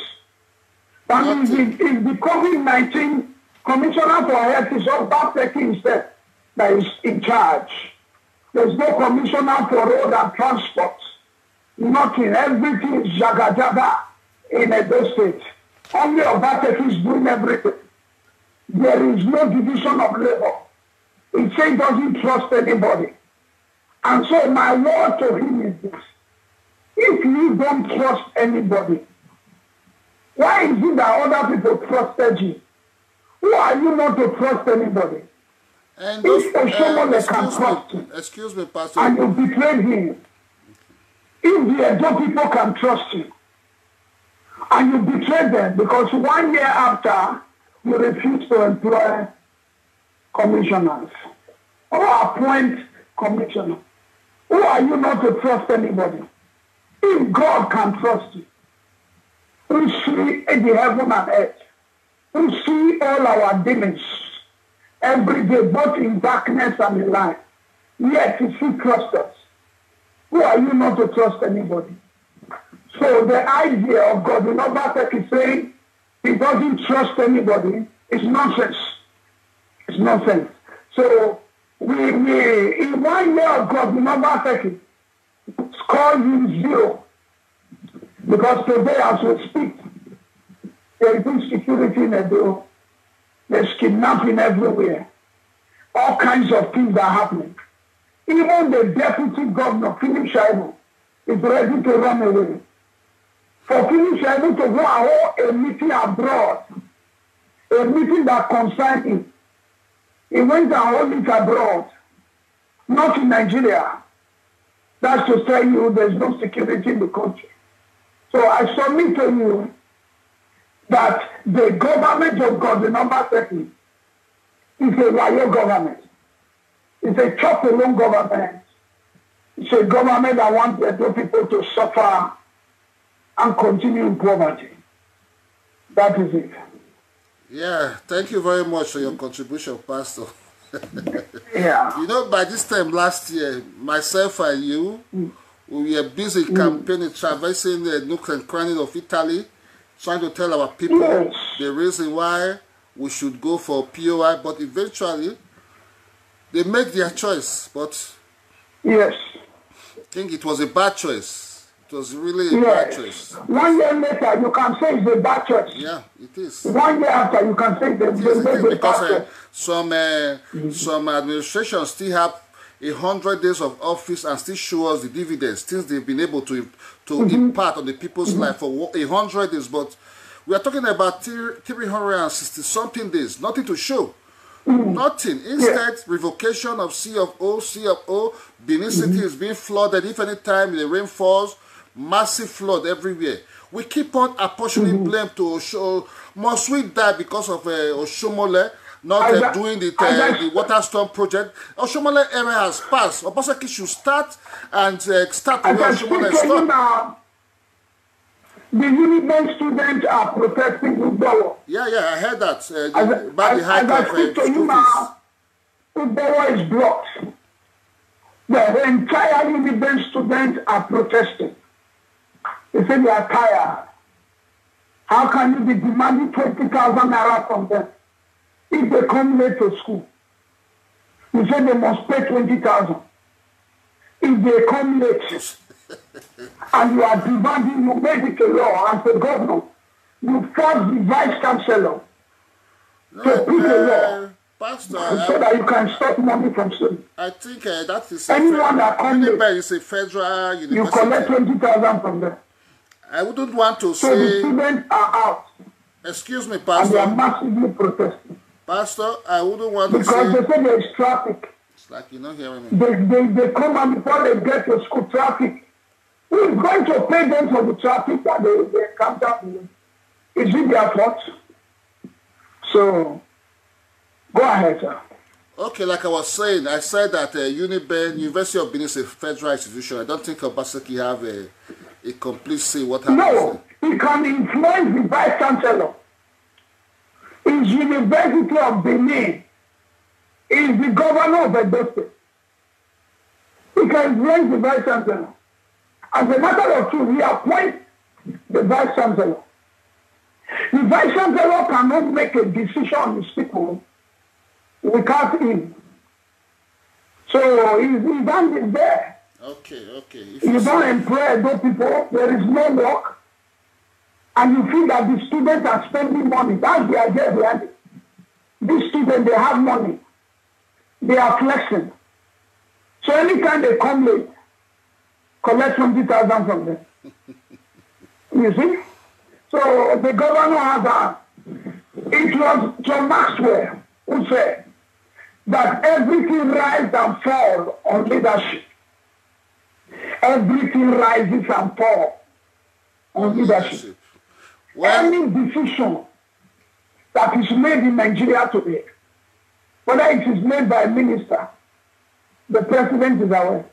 That means if, if the COVID nineteen commissioner for health is Obaseki himself that is in charge, there's no commissioner for road and transport. Nothing. Everything is jaga jaga in Edo State. Only Obaseki is doing everything. There is no division of labor. He says he doesn't trust anybody. And so my word to him is this. If you don't trust anybody, why is it that other people trusted you? Who are you not to trust anybody? And If those, uh, Oshomole can excuse trust me, you, excuse me, Pastor. And you betrayed him, if the Edo people can trust you, and you betrayed them because one year after you refused to employ commissioners or appoint commissioners, who are you not to trust anybody? If God can trust you, who see the heaven and earth, who see all our dealings every day, both in darkness and in light, yet he still trusts us. Who are you not to trust anybody? So the idea of Governor Obaseki saying he doesn't trust anybody is nonsense. It's nonsense. So we, we in one year of Governor Obaseki, score him zero. Because today, as we speak, there is insecurity in Edo. There's kidnapping everywhere. All kinds of things are happening. Even the deputy governor, Philip Shaibu, is ready to run away. For Philip Shaibu to go and hold a meeting abroad, a meeting that concerns him, he went and hold it abroad, not in Nigeria. That's to tell you there's no security in the country. So I submit to you that the government of God, the number thirty, is a wayo government. It's a chop alone government. It's a government that wants the people to suffer and continue in poverty. That is it. Yeah, thank you very much for your contribution, Pastor. Yeah. You know, by this time last year, myself and you, we were busy campaigning, traversing the nooks and crannies of Italy, trying to tell our people Yes. the reason why we should go for P O I. But eventually, they made their choice. But Yes. I think it was a bad choice. It was really a bad Yes. choice. One year later, you can say it's a bad choice. Yeah, it is. One year after, you can say they, Yes, they it made is the because bad uh, choice. some uh, some administrations still have a hundred days of office and still show us the dividends, things they've been able to to impart on the people's life for wo- a hundred days. But we are talking about three, three hundred and sixty something days, nothing to show. Nothing. Instead, revocation of C F O, C F O, Benin City is being flooded. If any time the rain falls, massive flood everywhere. We keep on apportioning blame to Osho. Must we die because of uh, Oshomole not As uh, I- doing the, as uh, I- the water storm project? Oshomole era has passed. Obaseki should start and uh, start As where I Oshomole speak to you stopped. Now, the Unibank students are protesting Ugbowo. Yeah, yeah, I heard that. Uh, As, the, about the as, high as I of speak uh, to you school fees. Now, Ugbowo is blocked. The entire Unibank students are protesting. They say they are tired. How can you be demanding twenty thousand naira from them if they come late to school? You say they must pay twenty thousand. If they come late and you are demanding, you make it a law as a governor. You force the vice chancellor No, to put a law uh, Pastor, so I, that you can stop money from students. I think uh, that is a Anyone fed- that comes late, Unibank is a federal you university. Collect twenty thousand from them. I wouldn't want to So the say. students are out Excuse me, and they are Pastor. Massively protesting Pastor, I wouldn't want to because say. They say there is traffic. It's like you're not hearing me. They, they, they come and before they get to school, traffic. Who is going to pay them for the traffic that they, they encounter? Is it their fault? So, go ahead, sir. Okay, like I was saying, I said that uh, Unibank, University of Benin is a federal institution. I don't think Obaseki have a, a complete say what happens. No, he can influence the vice chancellor. Is University of Benin is the governor of Edo State. He can influence the vice chancellor. As a matter of truth, he appoints the vice chancellor. The vice chancellor cannot make a decision on his people without him. So his, his hand is there. Okay, okay. If You you don't employ Edo people, there is no work, and you feel that the students are spending money. That's the idea behind it. These students, they have money. They are flexing. So anytime they come late, collect twenty thousand from them. You see? So the governor has a, it was John Maxwell who said that everything rise and fall on leadership. Everything rises and falls on leadership. Well, Any decision that is made in Nigeria today, whether it is made by a minister, the president is aware.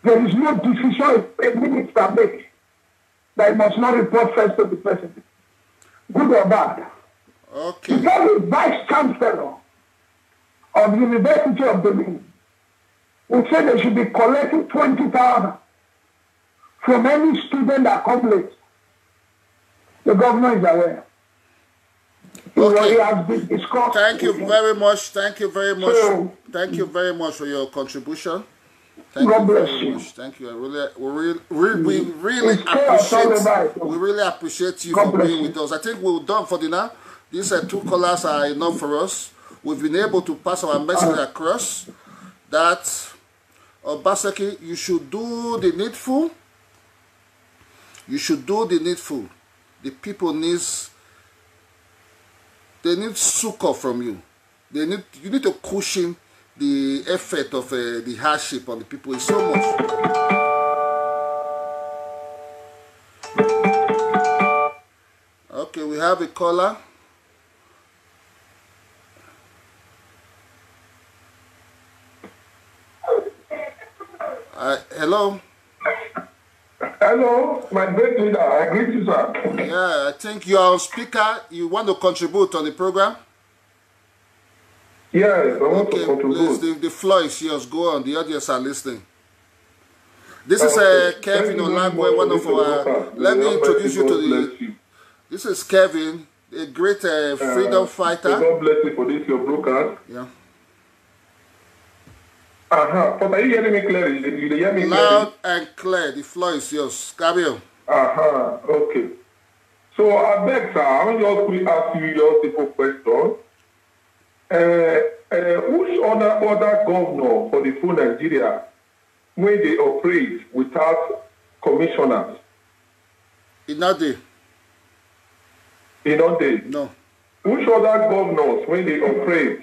There is no decision a minister makes that he must not report first to the president, good or bad. okay. Because the vice chancellor of the University of Benin will say they should be collecting twenty thousand from any student that comes late. The governor is aware. He Okay. He has been discussed. Thank you with him. Very much. Thank you very much. So- Thank you very much for your contribution. Thank God you bless very you. Much. Thank you. I really, we really, we really, we really It's so appreciate. Saturday. We really appreciate you God for bless being you. With us. I think we're done for the now. These uh, two callers are enough for us. We've been able to pass our message across that Obaseki, you should do the needful. You should do the needful. The people needs they need succor from you. They need you need to cushion the effect of uh, the hardship on the people. It's so much. Okay, we have a caller. Uh, hello. Hello, my great leader. I greet you, sir. Yeah, I think you are on speaker. You want to contribute on the program? Yes, I want to Okay, please. contribute. The, the floor is yours. Go on. The audience are listening. This is uh, Okay. Kevin Thank you very Olagwe, much one for of this, your our. work. Let May me Almighty introduce you to God the. Bless you. This is Kevin, a great uh, freedom Uh, fighter. May God bless you for this your broadcast. Yeah. Uh-huh. But are you hearing me clearly? You dey hear me clearly? Loud and clear. The floor is yours. Gabriel. Uh-huh. Okay. So I beg, sir, I want just quickly ask you your simple question. Uh, uh, which other other governor for the full Nigeria when they operate without commissioners? Inade. You know they No. Which other governors when they operate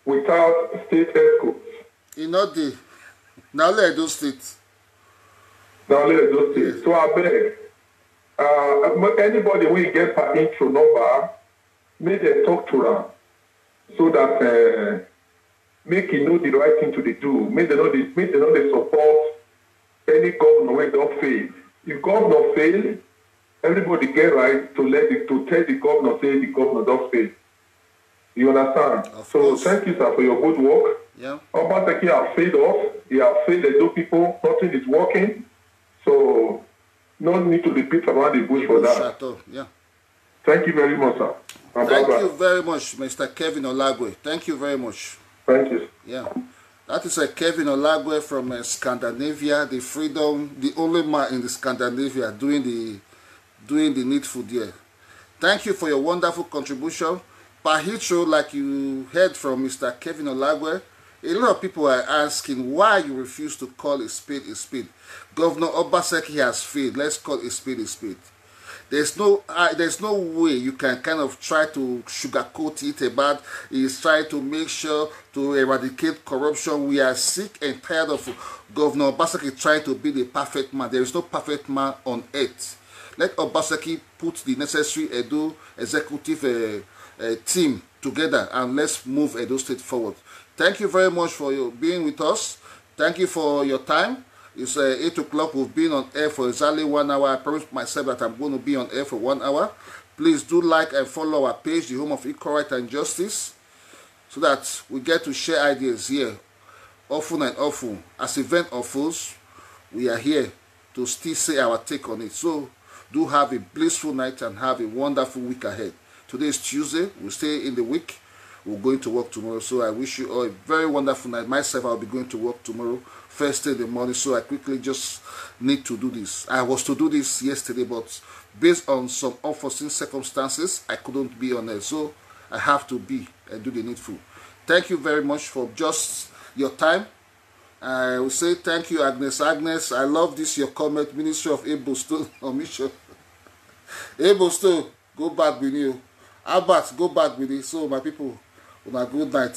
without state escorts? Inade. Now let those states. Now let those states. So I beg, uh, anybody we get per intro number, make them talk to them so that uh, make you know the right thing to dey do. Make them know the make them know they support any governor when don't fail. If governor fail, everybody get right to let it to tell the governor say the governor don't fail. You understand? Of So course. Thank you, sir, for your good work. Yeah. Obaseki have failed us. He have failed Edo people. Nothing is working. So no need to repeat around the bush for that. Chateau. Yeah. Thank you very much, sir. And Thank bye-bye. You very much, Mister Kevin Olagwe. Thank you very much. Thank you. Yeah. That is a Kevin Olagwe from uh, Scandinavia, the freedom, the only man in the Scandinavia doing the doing the needful there. Thank you for your wonderful contribution. Pahitro, like you heard from Mister Kevin Olagwe, a lot of people are asking why you refuse to call a spade a spade. Governor Obaseki has failed. Let's call a spade a spade. There's no, uh, there's no way you can kind of try to sugarcoat it about. He's trying to make sure to eradicate corruption. We are sick and tired of Governor Obaseki trying to be the perfect man. There is no perfect man on earth. Let Obaseki put the necessary Edo executive uh, uh, team together and let's move Edo State forward. Thank you very much for your being with us. Thank you for your time. It's uh, eight o'clock. We've been on air for exactly one hour. I promised myself that I'm going to be on air for one hour. Please do like and follow our page, the Home of Equal Right and Justice, so that we get to share ideas here often and often. As event unfolds, we are here to still say our take on it. So do have a blissful night and have a wonderful week ahead. Today is Tuesday. We stay in the week. We're going to work tomorrow. So I wish you all a very wonderful night. Myself, I'll be going to work tomorrow, first thing in the morning. So I quickly just need to do this. I was to do this yesterday, but based on some unforeseen circumstances, I couldn't be on it. So I have to be and do the needful. Thank you very much for just your time. I will say thank you, Agnes. Agnes, I love this your comment. Ministry of Able Stone on mission. Able Stone, go back with you. Albert, go back with you. So my people, una good night.